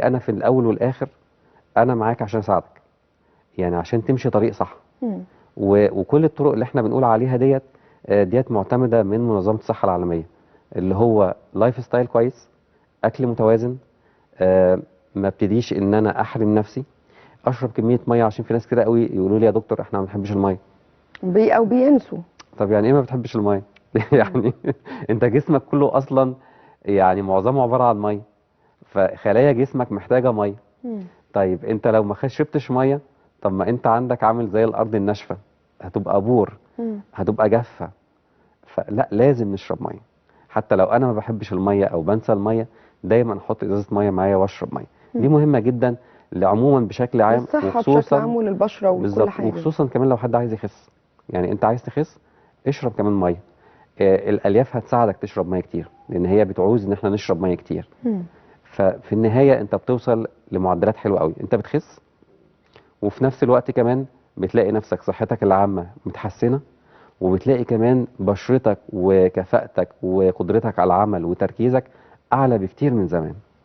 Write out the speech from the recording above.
انا في الاول والاخر انا معاك عشان اساعدك، يعني عشان تمشي طريق صح. وكل الطرق اللي احنا بنقول عليها ديت ديت معتمدة من منظمة الصحة العالمية، اللي هو lifestyle كويس، اكل متوازن، ما ابتديش ان انا احرم نفسي، اشرب كمية مية، عشان في ناس كده قوي يقولوا لي يا دكتور احنا ما بنحبش المية. او بينسوا. طب يعني ايه ما بتحبش المية؟ يعني انت جسمك كله اصلا يعني معظمه عبارة عن مية، فخلايا جسمك محتاجه مية. طيب انت لو ما شربتش مية، طب ما انت عندك عامل زي الارض الناشفه، هتبقى بور، هتبقى جافة. فلا، لازم نشرب مية. حتى لو انا ما بحبش المية او بنسى المية، دايما احط ازازة مية معايا واشرب مية. دي مهمة جدا لعموما بشكل عام، للصحة بشكل وخصوصا عام وللبشره ولكل بالظبط، حاجة. وخصوصا كمان لو حد عايز يخس. يعني انت عايز تخس، اشرب كمان مية. الالياف هتساعدك تشرب مية كتير، لان هي بتعوز ان احنا نشرب مية كتير. ففي النهاية انت بتوصل لمعدلات حلوة قوي، انت بتخس وفي نفس الوقت كمان بتلاقي نفسك صحتك العامة متحسنه، وبتلاقي كمان بشرتك وكفاءتك وقدرتك على العمل وتركيزك اعلى بكتير من زمان.